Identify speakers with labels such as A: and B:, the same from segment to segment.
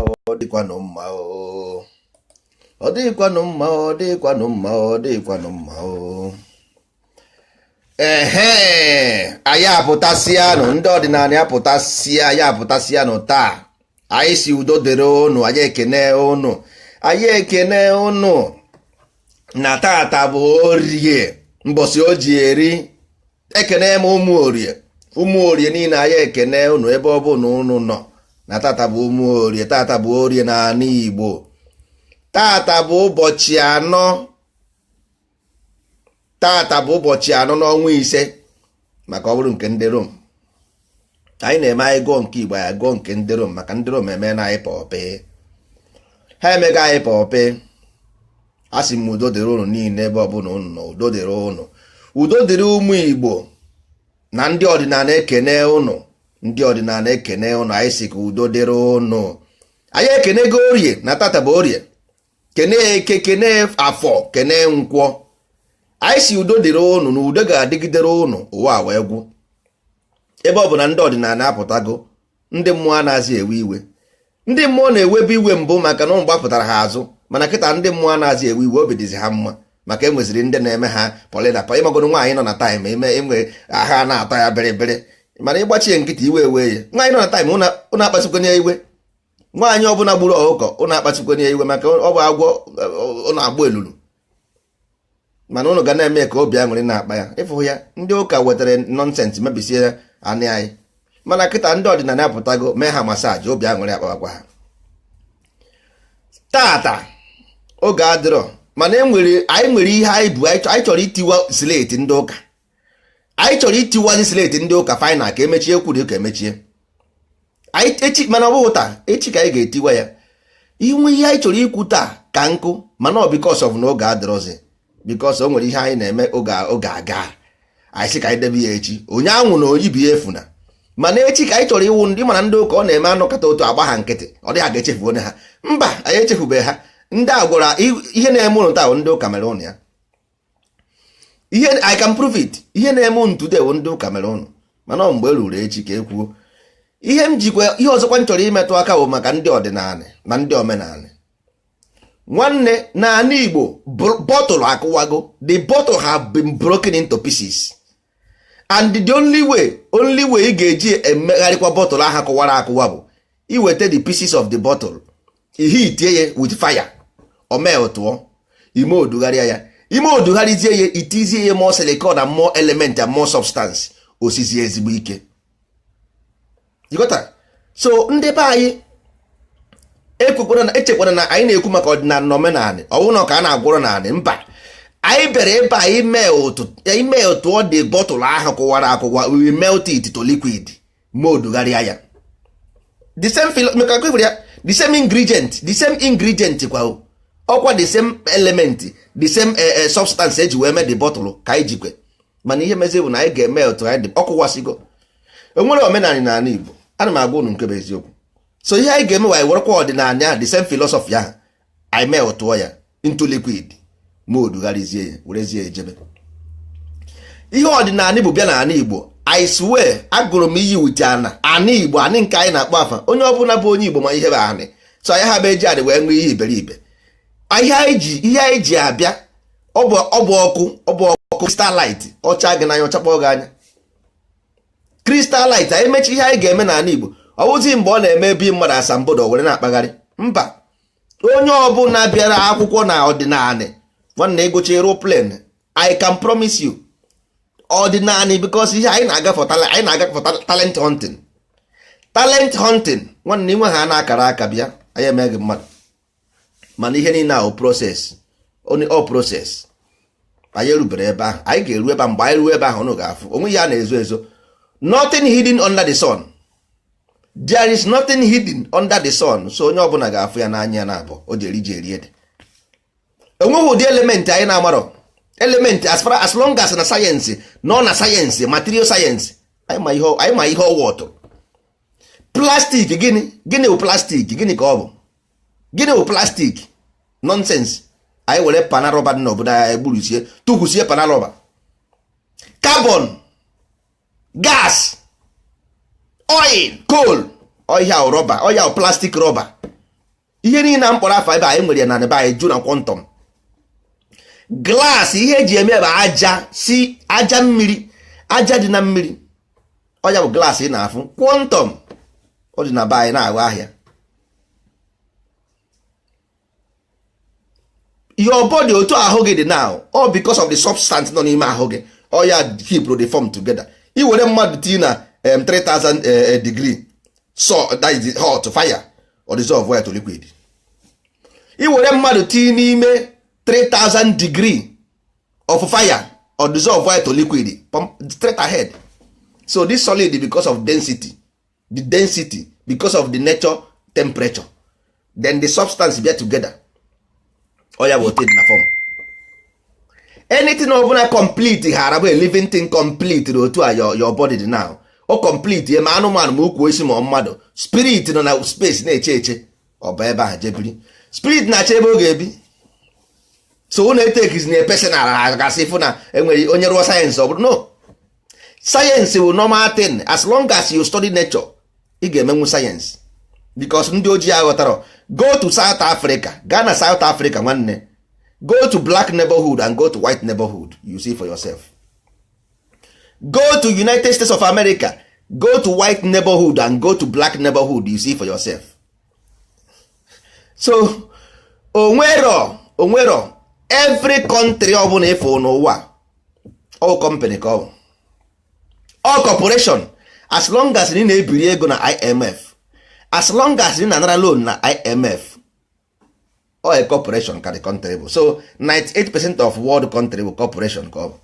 A: Ọ dịkwanụ mma o, ọ dịkwanụ mma, ọ dịkwanụ mma, ọ dịkwanụ mma o. Ehe, anyị apụtasịanụ, ndị ọdịnala apụtasịa, anyị apụtasịanụ taa. Anyị si udo dịrị ụnụ, anyị ekene ụnụ, anyị ekene ụnụ na tata bụ Orie, mbọsị o ji eri. Ekene m ụmụ Orie, ụmụ Orie niile, anyị ekene ụnụ ebe ọ bụ na ụnụ nọ na tata bụ ụmụ Orie. Tata bụ Orie n'ala Igbo. Tata bụ ụbọchị 4, tata bụ ụbọchị 4 n'ọnwa 5, maka ọ bụrụ nke ndị Rom anyị na-eme. Anyị gụọ nke Igbo, anyị gụọ nke ndị Rom, maka ndị Rom eme na anyị pọpị, ha emego anyị pọpị. A sị m udo dịrị ụnụ niile ebe ọbụla ụnụ nọ. Udo dịrị ụnụ, udo dịrị ụmụ Igbo na ndị ọdịnala. Ekene ụnụ, ndị ọdịnala, ekene ụnụ. Anyị sị ka udo dịrị ụnụ. Anyị ekenego Orie na tata bụ Orie, kene Eke, kene Afọ, kene Nkwọ. Anyị si udo dịrị ụnụ na udo ga-adịgidere ụnụ ụwa wee gwụ. Ebe ọ bụ na ndị ọdịnala apụtago, ndị mmụọ na-azị ewe iwe. Ndị mmụọ na-ewebu iwe mbụ maka na ụmụ gbapụtara ha azụ, mana kịta ndị mmụọ na-azị ewe iwe, obi dịzi ha mma maka enweziri ndị na-eme ha polina. Ịmagoro nwaanyị nọ na time ime enwe ha na-atọ ya bịrịbịrị, mana ịgbachie nkịtị, iwe ewe ya. Nwaanyị nọ na time, ụnụ akpasịkwenye iwe. Nwaanyị ọbụla gburu ọkụkọ, ụnụ akpasịkwenye iwe, maka ọ bụ agwọ ọ na-agbụ elulu, mana ụnụ ga na-eme ka obi aṅụrị na-akpa ya. Ịfụ ya, ndị ụka wetara nonsense mebisie anị anyị, mana kịta ndị ọdịnala apụtago mee ha massage, obi aṅụrị akpawakwa ha. Tata oge adịrọ, mana enwere anyị nwere ihe anyị bụ. Anyị chọrọ itiwa slate ndị ụka, anyị chọrọ itiwazi slate ndị ụka final, ka emechie kwuru ka emechie anyị echi, mana ọ bụghị taa, echi ka anyị ga-etiwa ya. Inwe ihe anyị chọrọ ikwu taa ka nkụ, mana ọ because of na oge adịrọzi, because o nwere ihe anyị na-eme oge aga, anyị sị ka anyị debe ya echi. Onye anwụ na oyi bụ ya efuna, mana echi ka anyị chọrọ iwu ndị mana ndị ụka ọ na-eme anụkọta otu agba ha nkịtị, ọ dịghị ga echefu onye ha. Mba, anyị echefubeghị ha. Ndị a gwara ihe na-eme ụnụ taa bụ ndị ụka mere ụnụ ya. Ihe I can prove it, ihe na-eme ụnụ today bụ ndị ụka mere ụnụ, mana ọ mgbe e ruru echi ka e kwuo. Ihe m jikwa, ihe ọzọkwa m chọrọ imetụ aka bụ maka ndị ọdịnala na ndị omenala. Nwanne, n'ala Igbo, bottle akụwago. The bottle have been broken into pieces, and the only way ị ga-eji emegharịkwa bottle ahụ kụwara akụwa bụ iweta the pieces of the bottle, ihe itie ya with fire, o meltụọ, ime odugharịa ya, ime odugharịzie ya, itizie ya more silicon and more element and more substance, osizie ezigbo ike. You got? So ndị be anyị, ekwekwara na echekwara na anyị na-ekwu maka ọdịnala na omenala, ọ bụrụ na ka a na-agwụrọ naanị. Mba, anyị bịara ebe anyị mee otu ọ dị, bottle ahụ kụwara akụwa, we melt it to liquid, ma odugharịa ya, the same maka ya, the same ingredient, the same ingredient kwa o. Ọkwa the same element, the same substance eji wee mee the bottle ka anyị jikwe, mana ihe mezi bụ na anyị ga-eme otu anyị dị. Ọkụwasịgo, enwere omenala n'ala Igbo. Ana m agwa unu nke bụ eziokwu. So ihe anyị ga-eme wa, anyị werekwa ọdịnala ahụ, the same philosophy ahụ, anyị mee tụọ ya into liquid, ma odugharịzie ya, werezie ejebe. Ihe ọdịnala bụ bịa n'ala Igbo, I swear, agụrụ m iyi wute ana ana Igbo, anị nke anyị na-akpọ afa. Onye ọbụla bụ onye Igbo ma ihe bụ anị. So anyị ha bụ eji anị wee ṅụọ iyi iberibe. Ihe anyị ji abịa, ọ bụ ọkụ, ọ bụ ọkụ crystal light, ọcha gị n'anya, ọchakpọ gị anya, crystal light. Anyị mechi ihe anyị ga-eme n'ala Igbo, ọ bụzi mgbe ọ na-eme ebe mmadụ asambodo were na-akpagharị. Mba, onye ọbụla bịara akwụkwọ na ọdịnala, nwanne, ịgụcha ịrụ plane, I can promise you ọdịnala, because ihe anyị na-aga for talent, anyị na-aga for talent hunting, talent hunting. Nwanne, inwe ha na-akara aka bịa, anyị eme gị mmadụ. Mana ihe niile ahụ process, all process. Anyị erubere ebe ahụ, anyị ga-eru ebe ahụ. Mgbe anyị ruo ebe ahụ, ụnụ ga-afụ onwe ya na-ezo ezo. Nothing hidden under the sun. There is nothing hidden under the sun. So onye ọbụla ga-afụ ya n'anya na abụọ o ji eri ji eri ede. Enweghị ụdị element anyị na-amarọ element, as far as long as na science nọ na science, material science, anyị ma ihe ọwụ ọtụrụ plastic. Gịnị, gịnị bụ plastic? Gịnị ka ọ bụ? Gịnị bụ plastic? Nonsense. Anyị were pana rọba dị n'obodo anyị egburusie, tụkwusie pana rọba, carbon, gas, oil, coal, ọhịa rọba, ọhịa plastic rọba. Ihe niile na mkpọrọ afa ebe anyị nwere ya na ebe anyị ju na quantum glass. Ihe eji eme bụ aja, si aja mmiri, aja dị na mmiri, ọya bụ glass ị na-afụ. Quantum ọ dị na be anyị na-aghọ ahịa. Your body, otu ahụ gị dị now, all because of the substance nọ n'ime ahụ gị, ọ ya keep the form together. I were mmadụ tii na 3000 degree, so that is hot fire, or dissolve oil to liquid. I were mmadụ tii n'ime 3000 degree of fire, or dissolve oil to liquid, pump straight ahead. So this solid, because of density, the density because of the nature temperature, then the substance bịa together, ọ ya bụ otu dị na form. Anything ọbụla complete ghara bụ a living thing complete otu a your body dị now, o complete ya, ma anụmanụ, ma ukwu isi, ma mmadụ. Spirit nọ na space na-eche eche, ọ bụ ebe ahụ jebiri. Spirit na-achọ ebe ọ ga-ebi. So unu etekizi na personal gasị fụ na enwere onye rụọ sayensị, ọ bụrụ no sayensị bụ normal thing. As long as you study nature, ị ga-emenwu sayensị, because ndị ojii aghọtara. Go to South Africa, gaa na South Africa nwanne, go to black neighborhood and go to white neighborhood, you see for yourself. Go to United States of America, go to white neighborhood and go to black neighborhood, you see for yourself. So onwero every country ọbụla ịfụ n'ụwa, all company ka ọ bụ, all corporation. As long as ị na-ebiri ego na IMF, as long as ị na-anara loan na IMF, all a corporation ka the country bụ. So 98% of world country bụ corporation ka ọ bụ.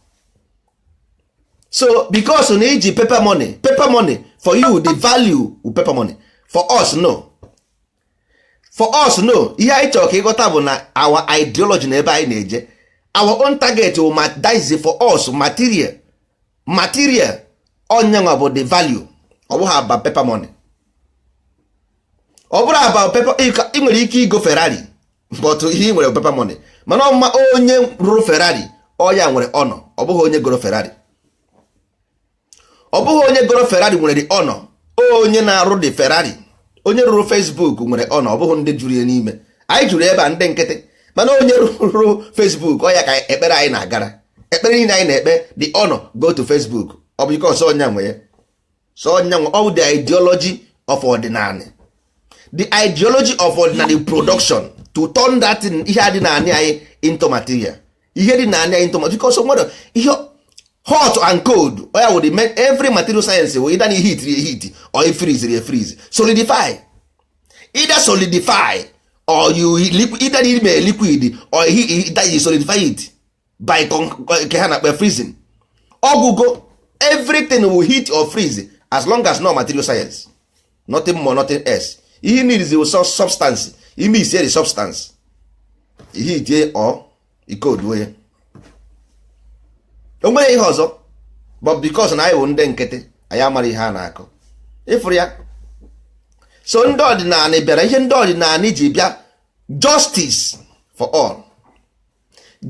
A: So because na iji paper money, paper money for you, the value bụ paper money. For us, no. For us, no. Ihe anyị chọrọ ka ịghọta bụ na our ideology na ebe anyị na-eje, our own target bụ that is for us material. Material onyenwa bụ the value, ọ bụghị about paper money. Ọ bụrụ about paper, ị nwere ike igo Ferrari, but ihe ị nwere bụ paper money. Mana ọma onye rụrụ Ferrari, ọ ya nwere honor, ọ bụghị onye goro Ferrari. Ọ bụghị onye goro Ferrari nwere the honor, onye na-arụ the Ferrari. Onye rụrụ Facebook nwere honor, ọ bụghị ndị juru ya n'ime. Anyị juru ebe a ndị nkịtị, mana onye rụrụ Facebook, ọ ya ka ekpere anyị na-agara. Ekpere niile anyị na-ekpe, the honor go to Facebook. Ọ bụ because onye nwe ya. So onye nwe all the ideology of ọdịnala, the ideology of ordinary production, to turn that thing, ihe adị naanị anyị into material, ihe dị naanị anyị into material. Because nwere ihe hot and cold, oya wụ the every material science wụ either na heat heat or you freeze freeze, solidify, either solidify or you either ime liquid or either you solidify it by nke ha na-akpọ freezing. Ọgwụgo everything will heat or freeze as long as no material science, nothing more, nothing else. Ihe need is the substance, ime ise the substance, ihe itie ọ ikoduo ya, o nwere ihe ọzọ. But because na anyị bụ ndị nkịtị, anyị amara ihe a na-akọ, ịfụrụ ya. So ndị ọdịnala bịara, ihe ndị ọdịnala ji bịa, justice for all,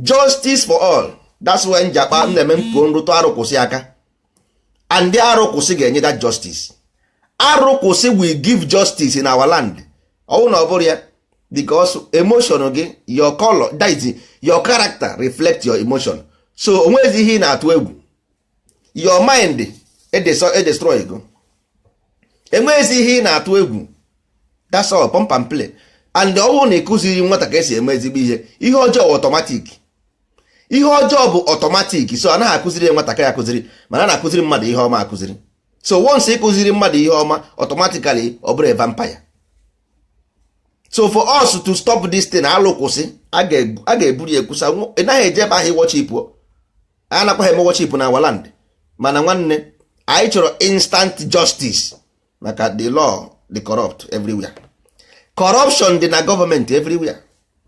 A: justice for all. That's why nji akpa m na-eme mkpuo nrụtụ arụ kwụsị aka, and ndị arụ kwụsị ga-enye that justice. Arụ kwụsị will give justice in our land. Ọwụ na ọ bụrụ ya, because emotion gị, your color, that is your character reflect your emotion. So onwezi ihe ị na-atụ egwu, your mind edestroy go, enwezi ihe ị na-atụ egwu. That's all, pump and play. And ọwụ na ịkụziri nwata ka esi eme ezigbo ihe, ihe ọjọọ automatic, ihe ọjọọ bụ automatic. So anaghị akụziri ya nwatakịrị akụziri, mana a na-akụziri mmadụ ihe ọma akụziri. So once ịkụziri mmadụ ihe ọma, automatically ọ bụrụ a vampire. So for us to stop this thing, alụ kwụsị, a ga-eburu ya ekwusa. Ị naghị eje ebe ahụ worship, a nakwaghị eme worship na our land. Mana nwanne, anyị chọrọ instant justice, maka the law dị corrupt everywhere, corruption dị na gọọmenti everywhere.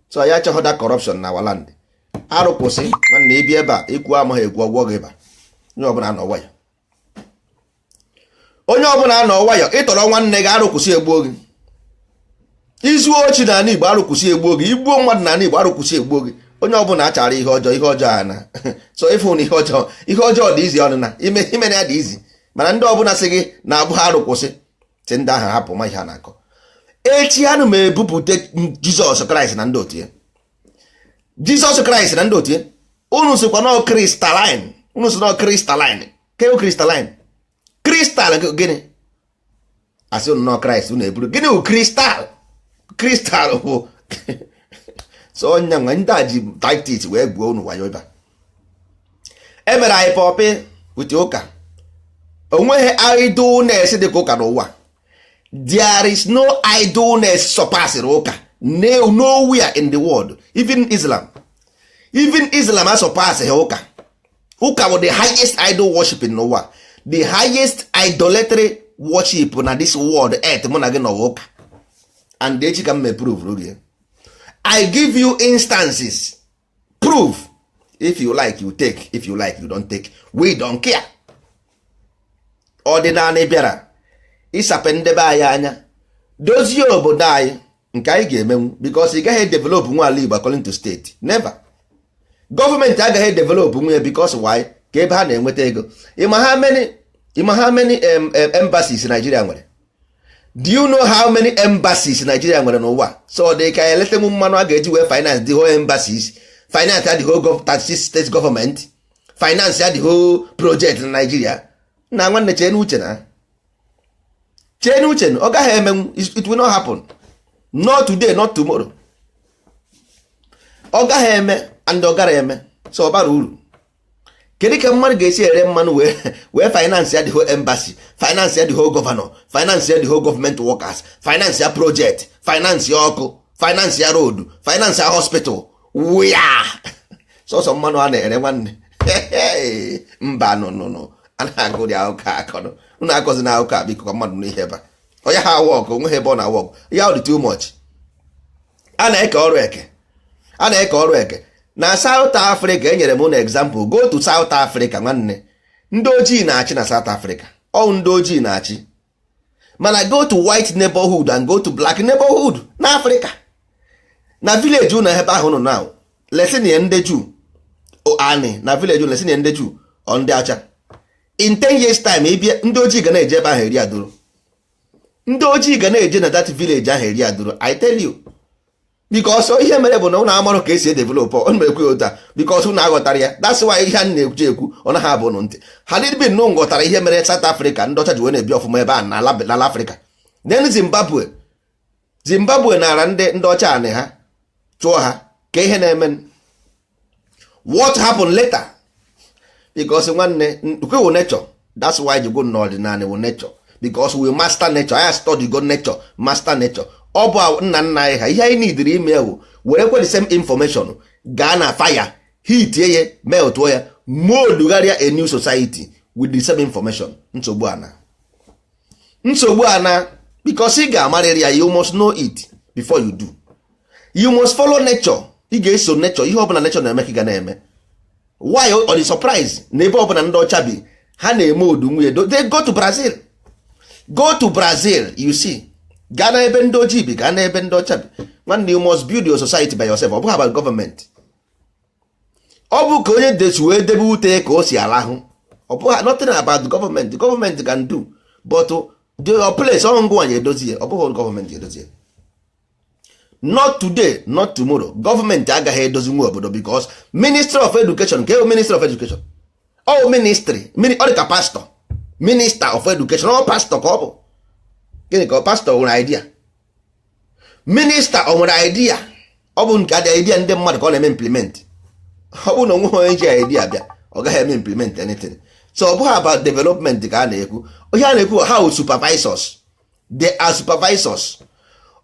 A: So anyị achọghị that corruption na our land. Arụ kwụsị nwanne, ibi ebe a ikwu amaghị ekwu, ọgwọ gị ịba. Onye ọbụla anọ nwayọ, onye ọbụla anọ nwayọ. Ịtọrọ nwanne gị, arụ kwụsị egbuo gị. Izuo ochi n'ala Igbo, arụ kwụsị egbuo gị. Igbuo mmadụ n'ala Igbo, arụ kwụsị egbuo gị. Onye ọbụla achara ihe ọjọọ, ihe ọjọọ ana. So ịfụ na ihe ọjọọ, ihe ọjọọ dị izi ọnụna ime, ime na ya dị izi. Mana ndị ọbụla sị gị na abụ arụ kwụsị, sị ndị ahụ hapụ ma ihe a na-akọ. Echi anụ m ebupụta Jizọs Kraịst na ndị otu ya. Jizọs Kraịst na ndị otu ya, unu sịkwa nọ crystalline, unu sị nọ crystalline. Ke crystalline, crystal gịnị? Asị unu nọ Kraịst, unu eburu gịnị wụ crystal? Crystal bụ so onye nwe ndị a ji tactics wee gbuo unu wayo. Ebe a emere anyị puppy with ụka. Onweghị idleness dị ka ụka n'ụwa. There is no idleness surpassing ụka nowhere in the world. Even Islam, even Islam a surpass ha ụka. Ụka bụ the highest idol worship n'ụwa, the highest idolatry worship na this world earth mụ na gị nọwa, ụka. And echi ka m mee prove gị. I give you instances, proof. If you like, you take. If you like, you don't take. We don't care. Ọdịnala bịara ịsape ndebe anyị anya, dozie obodo anyị nke anyị ga-emenwu, because ị gaghị develop nwa ala Igbo according to state. Never. Gọọmenti agaghị develop nwunye, because why? Ka ebe ha na-enweta ego. Ịma how many embassies Nigeria nwere? Do you know how many embassies Nigeria nwere n'ụwa? So dị ka eletenwu mmanụ a ga-eji wee finance the whole embassies, finance the whole 36 state government, finance ya the whole project na Nigeria. Na nwanne, chee n'uche, na chee n'uche, ọ gaghị emenwu. It will not happen, not today, not tomorrow. Ọ gaghị eme and ọ gara eme. So ọ bara uru, kedu ka mmadụ ga-esi ere mmanụ wee finance ya the whole embassy, finance ya the whole governor, finance ya the whole government workers, finance ya project, finance ya ọkụ, finance ya road, finance ya hospital? Wia sọsọ mmanụ a na-ere, nwanne. Mba, no, no, no. A na-agụ dị akụkọ akọnụ. Unu akọzi na akụkọ a, biko, ka mmadụ n'ihe ebe a. Onye ha work, onweghị ebe ọ na work ya, ọ dị too much. A na-eke ọrụ eke, a na-eke ọrụ eke na South Africa. Enyere m ụnụ example. Go to South Africa, nwanne. Ndị ojii na-achị na South Africa. Ọ ndị ojii na-achị. Mana go to white neighborhood and go to black neighborhood na Africa, na village ụnụ ebe ahụ nọ now, lesinie ndị Juu anị na village ụnụ, lesinie ndị Juu ọ ndị ọcha. In 10 years time, ịbịa, ndị ojii ga na-eje ebe ahụ eri adụrụ. Ndị ojii ga na-eje na that village ahụ eri adụrụ, I tell you, because ihe mere bụ na ụnụ amarụ ka esi edevelop. Ọ na-ekwu otu a because ụnụ aghọtara ya. That's why ihe a na-ekwu ekwu, ọ naghị abụ ụnụ ntị. Ha dịbi nnụ nghọtara ihe mere South Africa, ndị ọcha ji wee na-ebi ọfụma ebe a n'ala Africa. Then Zimbabwe, Zimbabwe nara ndị ọcha anị ha, chụọ ha. Ka ihe na-eme, what happened later? Because nwanne, nkwe wụ nature. That's why you go n'ọdịnala wụ nature, because we master nature. Anyị study go nature, master nature. Ọ bụ nna nna anyị ha. Ihe anyị nidiri ime wụ were the same information gaa na fire, heat ye, meltụọ ya, moldugharịa a new society with the same information. Nsogbu ana, nsogbu ana, because ị ga-amarịrị ya. You must know it before you do. You must follow nature. Ị ga-eso nature. Ihe ọbụla nature na-eme ka ị ga na-eme. Why ọ dị surprise na ebe ọbụla ndị ọcha bi, ha na-eme odu nwunye? They go to Brazil, go to Brazil, you see. Gaa na ebe ndị ojii bi, gaa na ebe ndị ọcha bi. Nwanne, you must build your society by yourself. Ọ bụghị about government. Ọ bụ ka onye desu wee debe ute ka o si alahụ. Ọ bụghị nothing about the government. The government can do, but your place, ọ ngụwa ya edozi ya. Ọ bụghị gọọmenti edozi ya. Not today, not tomorrow. Gọọmenti agaghị edozi nwa obodo, because Ministry of Education, nke bụ Ministry of Education, ọ ministry ọ dị ka pastor. Minister of Education, ọ pastor ka ọ bụ. Gịnị ka pastor nwere idea? Minister ọ nwere idea? Ọ bụ nke adị idea ndị mmadụ ka ọ na-eme implement. Ọ bụrụ na onweghị onye ji idea bịa, ọ gaghị eme implement anything. So ọ bụghị about development ka a na-ekwu. Ihe a na-ekwu, how supervisors, they are supervisors.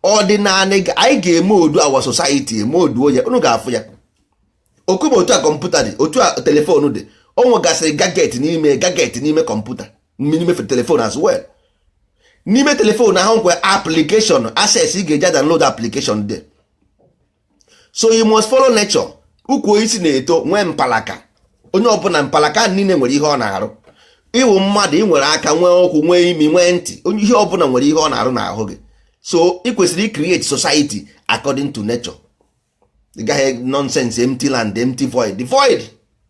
A: Ọdịnala anyị ga-eme odu our society, eme odu onye unu ga-afụ ya. Okwuba otu a kọmputa dị, otu a telephone dị, o nwegasịrị gadget n'ime, gadget n'ime kọmputa, n'ime telephone as well. N'ime telephone ahụ nkwe application access ị ga-eji download application dị. So you must follow nature. Ukwu isi na-eto nwee mpalaka. Onye ọbụla mpalaka niile nwere ihe ọ na-arụ. Ịwụ mmadụ, ị nwere aka, nwee ụkwụ, nwee imi, nwee ntị. Onye ihe ọbụla nwere ihe ọ na-arụ n'ahụ gị. So ị kwesịrị create society according to nature. Ị gaghị nonsense, empty land, empty void, the void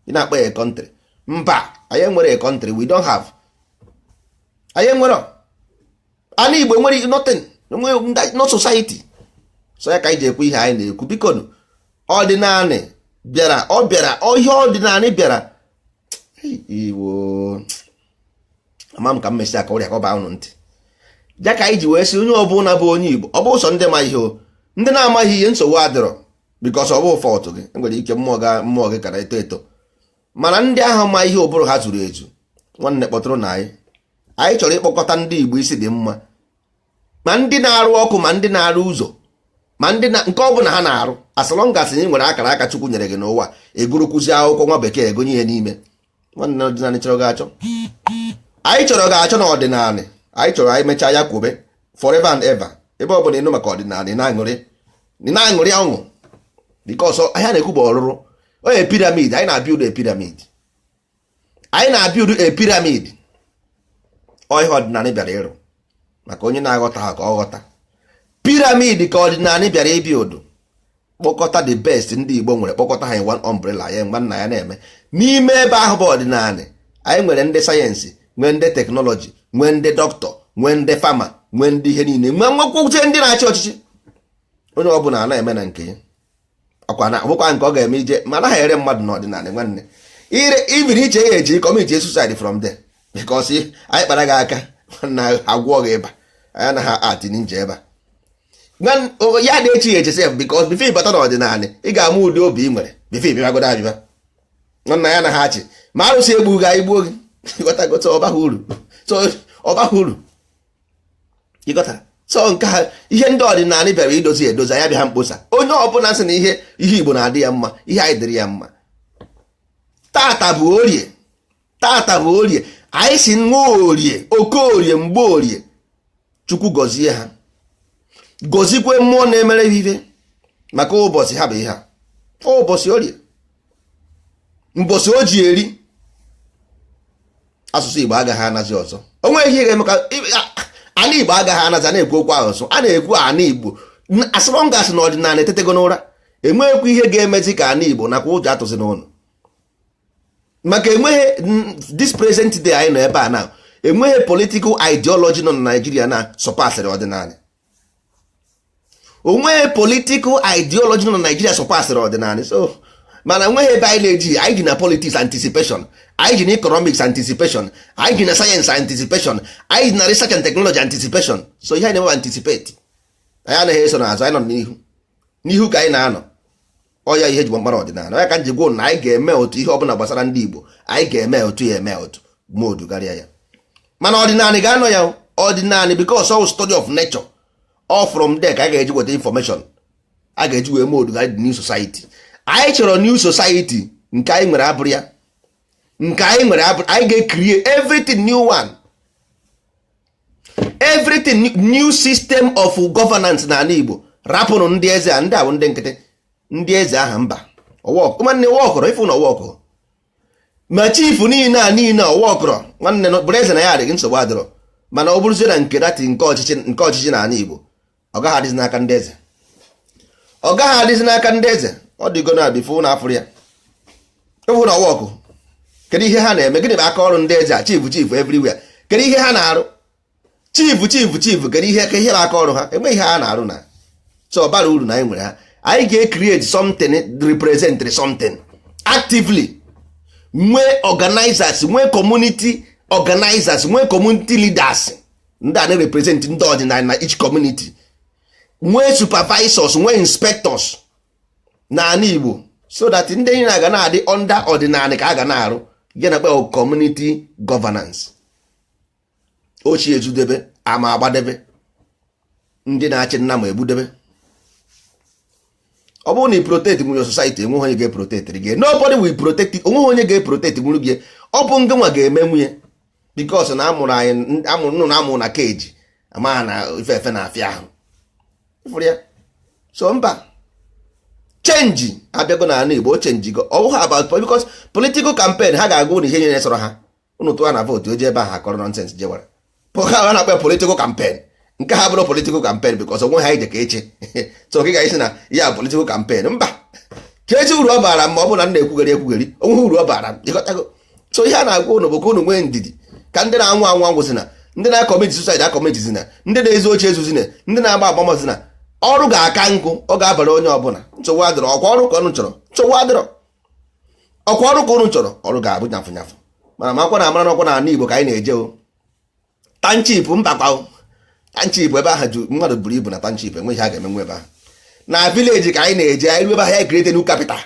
A: ị na-akpọ ya country. Mba, anyị nwere a country we don't have. Anyị nwere ana Igbo nwere nothing. No society. So ya ka anyị ji ekwu ihe anyị na-ekwu. Biko, ọdịnanị bịara, ọ bịara ihe ọdịnanị bịara iwo ama m ka m mesịa ka ọrịa ka ọ baa unu ntị. Ya ka anyị ji wee sị onye ọbụla bụ onye Igbo, ọ bụ ụsọ ndị ma ihe o, ndị na-amaghị ihe, nsogbu adịrọ, because ọ bụ fault gị, enwere ike mmụọ gị kara eto eto. Mana ndị ahụ ma ihe, ụbụrụ ha zuru ezu, nwanne, kpọtụrụ na anyị. Anyị chọrọ ịkpọkọta ndị Igbo isi dị mma, ma ndị na-arụ ọkụ, ma ndị na-arụ ụzọ, ma ndị na nke ọ bụla ha na-arụ. As long as ị nwere akara aka Chukwu nyere gị n'ụwa, egurukwuzi akwụkwọ nwa bekee egonye ihe n'ime, nwanne, ọdịnala chọrọ gị achọ. Anyị chọrọ gị achọ n'ọdịnala. Anyị chọrọ anyị mechaa ya kwube forever and ever. Ebe ọ bụla ịnụ maka ọdịnala, ị na-aṅụrị, ị na-aṅụrị ọṅụ, because ahịa na-ekwu bụ ọrụrụ onye pyramid. Anyị na-build a pyramid, anyị na-build a pyramid. Ọ ihe ọdịnala bịara ịrụ, maka onye na-aghọta ha ka ọ ghọta. Pyramid ka ọdịnala bịara ibuild, kpọkọta the best ndị Igbo nwere, kpọkọta ha in one umbrella. Ya mgbe nna ya na-eme n'ime ebe ahụ bụ ọdịnala. Anyị nwere ndị sayensị, nwee ndị technology, nwee ndị dọkịta, nwee ndị farmer, nwee ndị ihe niile, nwee nwekwuche ndị na-achị ọchịchị. Onye ọbụla na-eme na nke ya, ọkwa na ọbụkwa nke ọ ga-eme ije, ma anaghị ere mmadụ n'ọdịnala. Nwanne, ire ibiri iche ya eji commit suicide from there, because anyị kpara gị aka na agwọ gị ịba. Anyị anaghị ati ninja ebe a ya na-echi ya eche sef, because before ịbata n'ọdịnala, ị ga-ama ụdị obi ị nwere before ịbịagodo abịa. Nwanna, ya anaghị achị ma arụsị egbu gị, anyị gbuo gị. Ịghọtago? So ọ baghị uru, so ọ baghị uru, ịghọtara? So nke ha, ihe ndị ọdịnala bịara idozi edozi, anya bịa ha mkposa. Onye ọbụla sị na ihe Igbo na-adị ya mma, ihe anyị dịrị ya mma. Tata bụ Orie, tata bụ Orie. Anyị si nwa Orie, Okorie, Mgbe Orie, Chukwu gọzie ha, gọzikwe mmụọ na-emere ha ihe maka ụbọchị ha bụ ihe a. Ụbọchị Orie, mbọchị o ji eri asụsụ Igbo agaghị anazi ọzọ. O nweghị ihe ga-eme ka ana Igbo agaghị anazi. A na-ekwu okwu asụsụ, a na-ekwu ana Igbo. As long as na ọdịnala etetego n'ụra, enweghịkwa ihe ga-emezi ka ana Igbo nakwa ụjọ atụzi n'ụlọ, maka enweghị this present day anyị nọ ebe a na enweghị political ideology nọ na Nigeria na sọpasịrị ọdịnala. Onweghị political ideology nọ na Nigeria sọpasịrị ọdịnala. So mana enweghị ebe anyị na-eji. Anyị ji na politics anticipation, anyị ji na economics anticipation, anyị ji na science anticipation, anyị ji na research and technology anticipation. So ihe anyị na-eme anticipate, anyị anaghị eso n'azụ, anyị nọ n'ihu. N'ihu ka anyị na-anọ. Ọya ihe ji mkpara ọdịnala ọya ka m ji gwuo na anyị ga-eme otu ihe ọbụla gbasara ndị Igbo, anyị ga-eme otu ya, eme otu modu karịa ya. Mana ọdịnala ga-anọ ya ọdịnala, because all study of nature, all from there ka anyị ga-eji weta information a ga-eji wee modu the new society anyị chọrọ. New society nke anyị nwere abụrụ ya, nke anyị nwere abụrụ, anyị ga-create everything new one, everything new system of governance n'ala Igbo. Rapụnụ ndị eze a, ndị a bụ ndị nkịtị, ndị eze aha mba. Nwanne, ọwọkọrọ ịfụ na ọwọkọrọ ma chief niile a niile ọwọkọrọ. Nwanne, bụrụ eze na ya adịghị nsogbu adịrọ, mana ọ bụrụzie na nke dati nke ọchịchị, nke ọchịchị n'ala Igbo, ọ gaghị adịzi n'aka ndị eze, ọ gaghị adịzi n'aka ndị eze. Ọ dịgo na before na afụrụ ya ịfụ na ọwọkụ. Kedu ihe ha na-eme? Gịnị bụ aka ọrụ ndị eze a? Chief, chief everywhere, kedu ihe ha na-arụ? Chief, chief, chief, kedu ihe, ka ihe bụ aka ọrụ ha? Enweghị ihe ha na-arụ na so ọ bara uru na anyị nwere ha. Anyị ga-ecreate something, represent something actively, nwee organizers, nwee community organizers, nwee community leaders, ndị a na-represent ndị ọdịnala na each community, nwee supervisors, nwee inspectors n'ala Igbo, so that ndị niile ga na-adị under ọdịnala ka a ga na-arụ ya na kpe community governance. Ochie ezudebe ama agbadebe ndị na-achị nna ma egbudebe. Ọ bụrụ na ị protect nwunye society, enweghị onye ga-eprotect gị. Nobody will protect it. Onweghị onye ga-eprotect nwuru gị. Ọ bụ ngị nwa ga-eme nwunye, because na amụrụ anyị, amụrụ nnụnụ, amụrụ na keji ama na ife efe na-afịa ahụ. Ịfụrụ ya? So mba, change abịago n'ala Igbo. O changego. Ọ bụghị about, because political campaign ha ga-agwa unu ihe nyere sọrọ ha, unu tụwa na vote, oje ebe ahụ akọrọ nonsense jewara. Ha na-akpọ political campaign. Nke ha bụrụ political campaign because onwe ha ije ka eche. So ka ị ga-esi na ya political campaign mba, ka ezi uru ọ bara ma ọ bụ na m na-ekwugheri ekwugheri, onwe uru ọ bara m. Ịghọtago? So ihe a na-agwa unu bụ ka unu nwee ndidi, ka ndị na-anwụ anwụ anwụsị na Ndị na-acommit suicide acommitizina, ndị na-ezu oche ezuzina, ndị na-agba agbamazina. Ọrụ ga-aka nkụ, ọ ga-abara onye ọbụla. Nsogbu adịrọ. Ọkwa ọrụ ka ọnụ chọrọ, nsogbu adịrọ. Ọkwa ọrụ ka ụnụ chọrọ, ọrụ ga-abụ nyafụ nyafụ. Mana makwa na amara n'ọkwa na ala Igbo ka anyị na-eje o. Township mbakwa o, township ebe ahụ ju mmadụ buru ibu na township, enweghị ha ga-emenwu ebe ahụ. Na village ka anyị na-eje. Anyị ruo ebe ahụ, ya create new capital.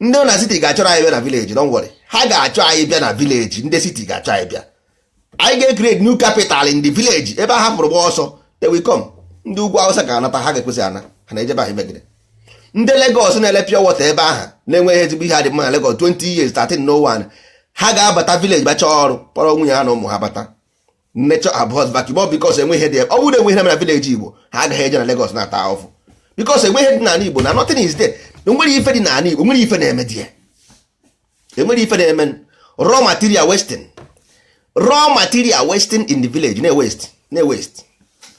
A: Ndị nọ na city ga-achọrọ anyị bịa na village. Don't worry, ha ga-achọ anyị bịa na village. Ndị city ga-achọ anyị bịa. Anyị ga-ecreate new capital in the village. Ebe a hapụrụ gba ọsọ, they will come. Ndị ugwu Awụsa ga-anata, ha ga-ekwesị ana ha na-ejebe ahụ imegide. Ndị Lagos na-ele pure water ebe ahụ na-enweghị ezigbo ihe adị mma na Lagos 20 years 13 no one. Ha ga-abata village bacha ọrụ, kpọrọ nwunye ha na ụmụ ha bata. Nature abhors vacuum. Ọ because enweghị ihe dị. Ọ bụrụ na enweghị ihe na village Igbo, ha agaghị eje na Lagos na-ata ahụfụ, because enweghị ihe dị n'ala Igbo na nothing is there. Enwere ife dị n'ala Igbo, enwere ife na-eme dị ya, enwere ife na-eme. Raw material wasting, raw material wasting in the village, na waste, na waste.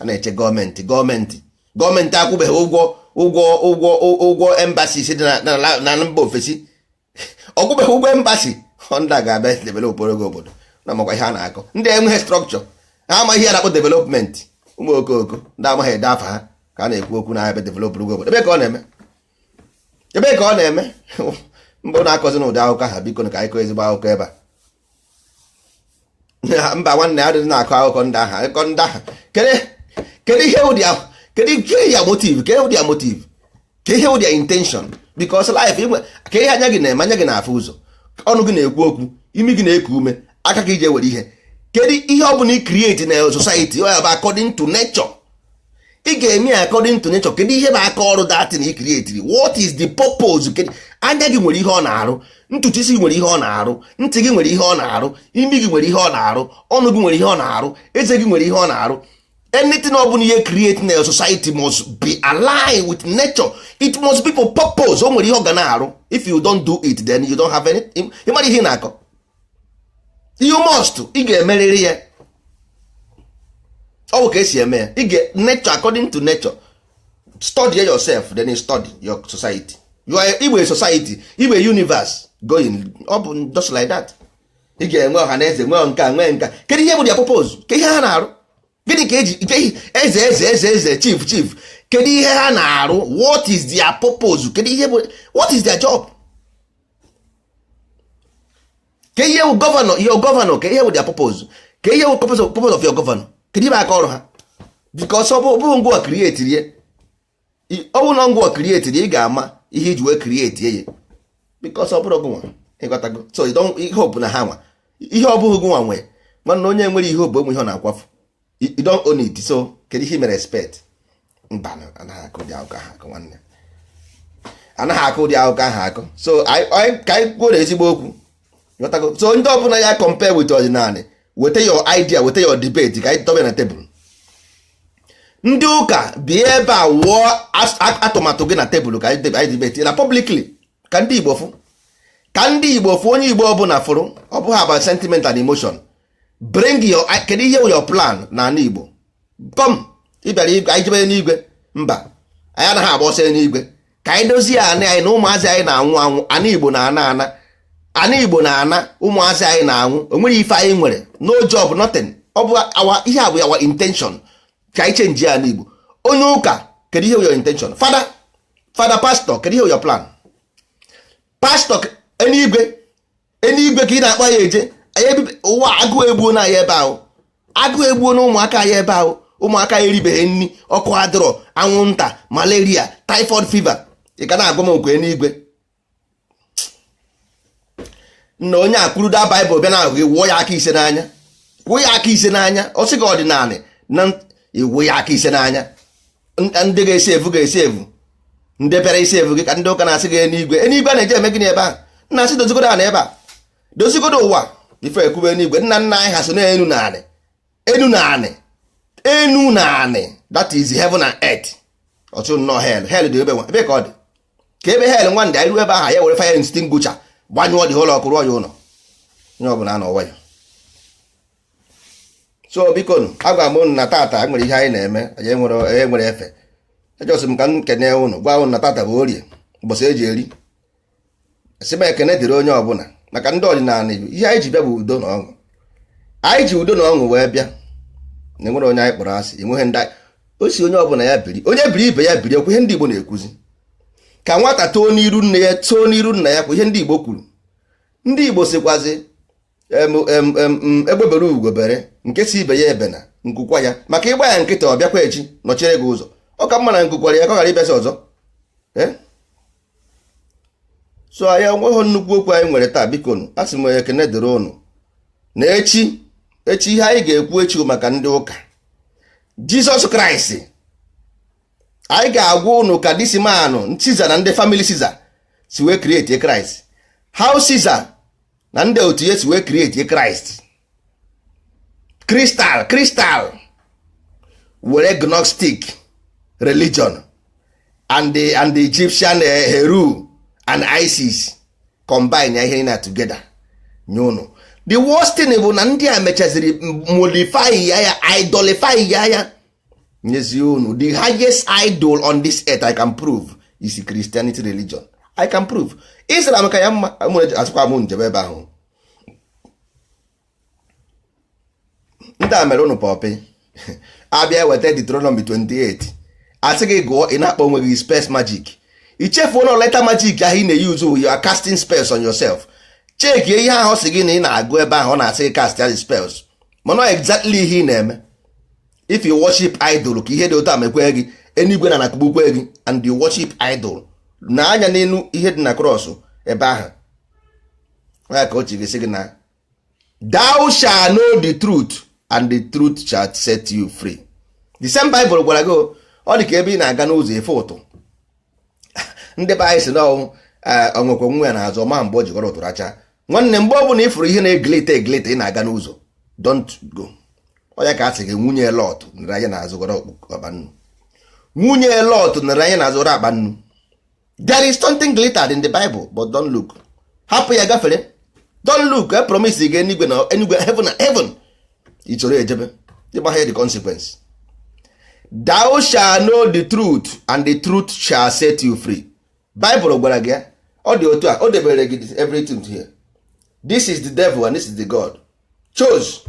A: A na-eche gọọmenti, gọọmenti, gọọmenti akwụbeghị ụgwọ, ụgwọ, ụgwọ, ụgwọ embassy si dị na mba ofesi. Ọ kwụbeghị ụgwọ embassy. Honda ga-abịa develop ogo obodo na makwa ihe a na-akọ. Ndị enweghị structure, ha amaghị ihe a na-akpọ development. Ụmụ okooko ndị amaghị ede afa ha ka a na-ekwu okwu na-abịa develop ogo obodo. Ebe ka ọ na-eme? Ebe ka ọ na-eme? Mbụ na-akọzi n'ụdị akụkọ ha. Biko, ka anyị kọọ ezigbo akụkọ ebe a. Mba nwanne, adịghị na-akọ akụkọ ndị ahụ, akụkọ ndị ahụ. Kedu ihe ụdị ahụ? Kedu ihe ya motive? Kedu ụdị ya motive? Ka ihe ụdị ya intention? Because life inwe ka ihe anya gị na-eme, anya gị na-afụ ụzọ, ọnụ gị na-ekwu okwu, imi gị na-eku ume, aka gị iji ewere ihe. Kedu ihe ọ bụla ị create na society, ọ ya bụ according to nature. Ị ga-eme ya according to nature. Kedu ihe bụ aka ọrụ datin ị create? What is the purpose? Kedu anya gị nwere ihe ọ na-arụ, ntutu isi gị nwere ihe ọ na-arụ, ntị gị nwere ihe ọ na-arụ, imi gị nwere ihe ọ na-arụ, ọnụ gị nwere ihe ọ na-arụ, eze gị nwere ihe ọ na-arụ. Anything ọ bụla ihe create na society must be aligned with nature. It must be for purpose. O nwere ihe ọ ga na-arụ. If you don't do it, then you don't have any. Ị mara ihe ị na-akọ. You must, ị ga-emerịrị ya. Ọ bụ ka esi eme ya. Ị ga nature, according to nature. Study yourself, then you study your society. You are igwe society, igwe universe going. Ọ bụ just like that. Ị ga-enwe ọha na eze, nwee nka, nwee nka. Kedu ihe bụ their purpose? Ke ihe ha na-arụ? Gịnị ka eji ke eze, eze, eze, eze, chief, chief? Kedu ihe ha na-arụ? What is their purpose? Kedu ihe bụ, what is their job? Ke ihe bụ governor, your governor? Ke ihe bụ their purpose? Ke ihe bụ purpose of your governor? Kedu ihe bụ aka ọrụ ha? Because ọ bụ ngwa create ye, ọ bụ na ngwa create, ị ga-ama ihe iji wee create ye, because ọ bụrụ gị nwa, ịghọtago? So you don't hope na ha nwa ihe. Ọ bụghị gị nwa nwe. Nwanne, onye nwere ihe obu onwe ihe ọ na-akwafu. You don't own it, so kedu ihe i mere expect? Mba, anaghị akụ ụdị akụkọ ahụ akụ. Nwanne, anaghị akụ ụdị akụkọ ahụ akụ. So ka anyị kwuo na ezigbo okwu, ịghọtago? So ndị ọbụla ya compare with ọdịnala, weta your idea, weta your debate, ka anyị dobe na tebụl. Ndị ụka bịa ebe a wụọ atụmatụ gị na tebụl, ka anyị debate na publicly, ka ndị Igbo fụ, ka ndị Igbo fụ. Onye Igbo ọbụla fụrụ, ọ bụghị about sentiment and emotion. Bring your, kedu ihe your plan na ala Igbo? Come, ị bịara igwe, anyị jebe n'igwe. Mba, anyị anaghị agba ọsọ n'igwe. Ka anyị dozie anị anyị na ụmụazị anyị na-anwụ anwụ. Ana Igbo na-ana ana, ana Igbo na-ana, ụmụazị anyị na-anwụ. O nwere ife anyị nwere? No job, nothing. Ọ bụ our, ihe a bụ our intention, ka anyị change ya n'Igbo. Onye ụka, kedu ihe your intention? Fada, fada, pastor, kedu ihe your plan? Pastor, eluigwe, eluigwe ka ị na-akpọ ya eje. Anyị ụwa agụụ egbuo na anyị ebe ahụ, agụụ egbuo na ụmụaka anyị ebe ahụ. Ụmụaka ya eribeghị nri, ọkụ adịrọ, anwụnta, malaria, typhoid fever. Ị ka na-agwa m okwu eluigwe? Nna, onye akwuruda baịbụl bịa na ahụ gị, wụọ ya aka ise n'anya, kwụọ ya aka ise n'anya. Ọ sị gị ọdịnala na iwu ya aka ise n'anya. Ndị ga-esi evu ga-esi evu, ndị bịara isi evu gị ka ndị ụka na-asị gị eluigwe, eluigwe a na-eje eme gịnị ebe ahụ? Nna, asị dozigodo ana ebe a, dozigodo ụwa ife ekwube eluigwe. Nna nna anyị ha so na enu na anị, enu na anị, enu na anị, that is heaven and earth. Ọtụ nnọọ hell, hell dị ebe nwa, ebe ka ọ dị, ka ebe hell nwa ndị anyị ruo ebe ahụ, ya were fire extinguisher gbanyụọ dị ụlọ ọkụ, rụọ ya ụlọ, onye ọbụla anọ nwayọ. So biko nụ, agwa m unu na tata nwere ihe anyị na-eme. Anyị nwere, anyị nwere efe ejọsị m ka m kene unu, gwa unu na tata bụ Orie, ụbọchị eji eri. Sị m ekene dịrị onye ọbụla maka ndị ọdịnala. Ihe anyị ji bịa bụ udo na ọṅụ. Anyị ji udo na ọṅụ wee bịa. Na enwere onye anyị kpọrọ asị, enweghị ndị o si onye ọbụla ya biri, onye biri ibe ya biri. Okwu ihe ndị Igbo na-ekwuzi, ka nwata too n'iru nne ya, too n'iru nna ya, kwa ihe ndị Igbo kwuru. Ndị Igbo sikwazi egbebere ugo bere, nke si ibe ya ebena nkukwa ya, maka ịgba ya nkịta, ọ bịakwa echi nọchere gị ụzọ. Ọ ka mma na nkukwara ya ka ọ ghara ịbịazi ọzọ. So anyị enweghị nnukwu okwu anyị nwere taa. Biko nụ, a sị m ekene dịrị ụnụ na echi. Echi, ihe anyị ga-ekwu echi bụ maka ndị ụka Jizọs Kraịst. Anyị ga-agwa ụnụ ka this man Caesar na ndị family Caesar si wee create Christ, how Caesar na ndị otu ya si wee create Christ, crystal crystal, were Gnostic religion and the Egyptian Heru and Isis, combine ya ihe na together nye ụnụ. The worst thing bụ na ndị a mechaziri modify ya, ya idolify ya, ya nyezie unu the highest idol on this earth. I can prove is Christianity religion. I can prove Islam ka ya mma. Mụ asịkwa m njebe ebe ahụ ndị a mere unu pọpị abịa weta Deuteronomy 28, asị gị gụọ, ị na-akpọ onwe gị space magic. Ichefuo na letter magic ahụ ị na-use, you are casting spells on yourself. Chekie ihe ahụ sị gị na ị na-agụ ebe ahụ, ọ na-asị gị cast ya spells, mana exactly ihe ị na-eme, if you worship idol, ka ihe dị otu a mekwe gị, enigwe na nakpugbukwe gị. And you worship idol na anya n'elu ihe dị na cross ebe ahụ ya ka o chi gị sị gị na thou shall know the truth and the truth shall set you free. The same Bible gwara gị ọ dị ka ebe ị na-aga n'ụzọ efe ụtụ. Ndị be anyị si na onwekwe nwa ya na-azụ ọma mgbe o jikọrọ ụtụrụ acha. Nwanne, mgbe ọ bụla ịfụrụ ihe na-eglete eglete, ị na-aga n'ụzọ, don't go. Ọ ya ka a sị gị nwunye Lot nere anya n'azụ gọrọ akpa nnu. Nwunye Lot nere anya n'azụ gọrọ akpa nnu. There is something glittered in the Bible, but don't look. Hapụ ya gafere, don't look. E promise gị enigwe na enigwe, heaven na heaven. Ị chọrọ ejebe ịgbagha the consequence. Thou shall know the truth and the truth shall set you free. Bible gwara gị ya. Ọ dị otu a, o debere gị everything here. This is the devil and this is the God chose.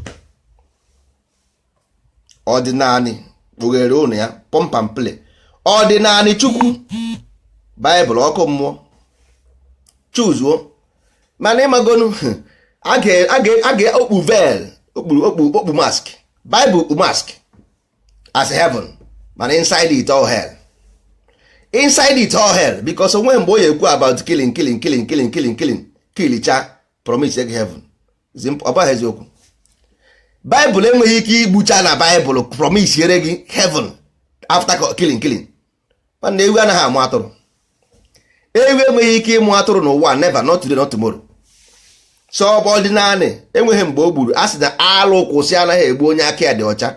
A: Ọdịnanị kpughere ụnụ ya, pump and play. Ọdịnanị, Chukwu, Baịbụl, ọkụ mmụọ, chuzuo. Mana ịmagonu a ga okpu veil, okpu okpu okpu mask. Bible okpu mask as heaven, mana inside it all hell, inside it all hell, because onwe mgbe o ya ekwu about killing, killing, killing, killing, killing, killing, kilicha promise gị heaven. Ọ bụghị eziokwu. Bible enweghị ike igbucha na Bible promise yere gị heaven after killing, killing. Mana ewu anaghị amụ atụrụ. Ewu enweghị ike ịmụ atụrụ n'ụwa. Never, not today, not tomorrow. So ọ bụ ọdịnanị enweghị mgbe o gburu. A sị na alụ kwụsị anaghị egbu onye aka ya dị ọcha.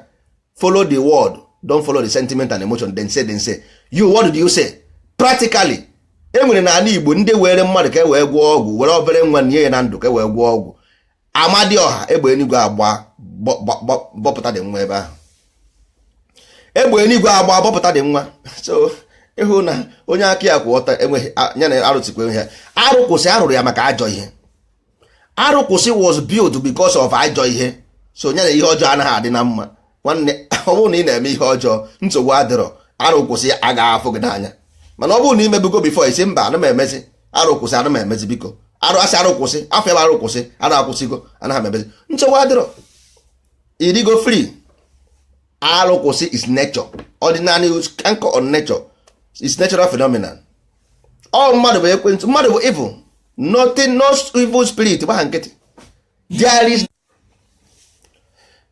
A: Follow the word, don't follow the sentiment and emotion. Then say, then say you, what did you say? Practically, e nwere n'ala Igbo ndị were mmadụ ka e wee gwọọ ọgwụ, were obere nwa nye ya na ndụ ka e wee gwọọ ọgwụ. Amadioha, egbe enigwe agba bọpụta dị nwa ebe ahụ. Egbe enigwe agba bọpụta dị nwa. So ịhụ na onye aka ya kwụ ọtọ enweghị ya na arụsịkwa enweghị ya. Arụ kwụsị arụrụ ya maka ajọ ihe. Arụ kwụsị was built because of ajọ ihe. So ya na ihe ọjọọ anaghị adị na mma. Nwanne, ọ bụrụ na ị na-eme ihe ọjọọ, nsogbu adịrọ. Arụ kwụsị agaghị afụ gị n'anya. Mana ọ bụrụ na imebugo before, isi mba, ana m emezi arụ kwụsị, ana m emezi, biko, arụ asị arụ kwụsị afọ ebe arụ kwụsị, arụ akwụsịgo, anaghị m emezi, nsogbu adịrọ, irigo free. Arụ kwụsị is nature. Ordinary anchor on nature is natural phenomenon. Ọ mmadụ bụ ekwentị, mmadụ bụ evil. Nothing, no evil spirit gba ha nkịtị. There is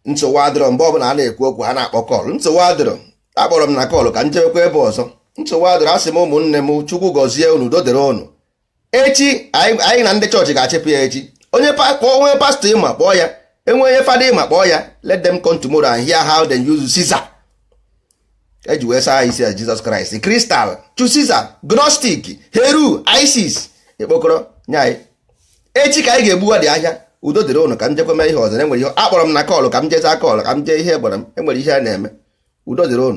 A: nsogbu adịrọ. Mgbe ọbụla a na-ekwu okwu, ha na-akpọ call. Nsogbu adịrọ, akpọrọ m na call ka m jebekwa ebe ọzọ. Nsogbu adịrọ. Asị m ụmụnne m, Chukwu gọzie unu, udo dịrị unu. Echi anyị na ndị chọọchị ga-achịpụ ya echi. Onye kpọọ onye pastọ ịma, kpọọ ya. Enwe onye fada ịma, kpọọ ya. Let them come tomorrow and hear how they use Caesar eji wee saa isi ya Jesus Christ, crystal to Caesar, Gnostic, Heru, Isis, ekpokọrọ nye anyị. Echi ka anyị ga-egbuwa dị ahịa. Udo dịrị ụnụ. Ka m jekwa mee ihe ọzọ. Enwere ihe akpọrọ m na call, ka m jeza call, ka m jee ihe gwara m enwere ihe a na-eme. Udo dịrị ụnụ.